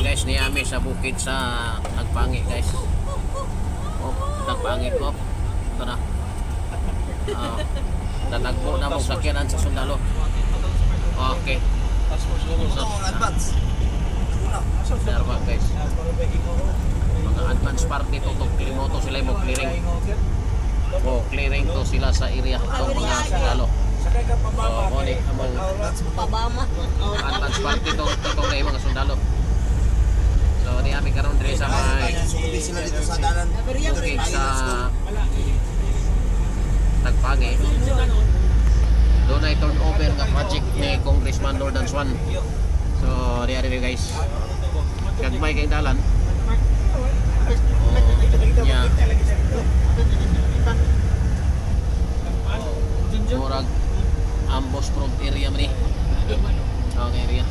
Guys, niami sa bukid sa Tagpangi, guys. Oh, Tagpangi ko. Ito na. Ah, tatagpo na mong sakyanan sa sundalo. Okay. So, Advance. Darwa, guys. Mga advance party to klimoto sila mo clearing. Oh, clearing to sila sa area itong mga sundalo. Oh, mo ni among Pabama. Advance party to itong na mga sundalo. So, niami karon diri sa may Sumubi sila dito sa dalan. Bukid sa Tagpangi. Doon ay turnover nga project ni Congressman Lordan Swan. So, diya rin, guys. Gagmay kay dalan. Oh, yeah. Murag ambos prone area man ni. Okay, area.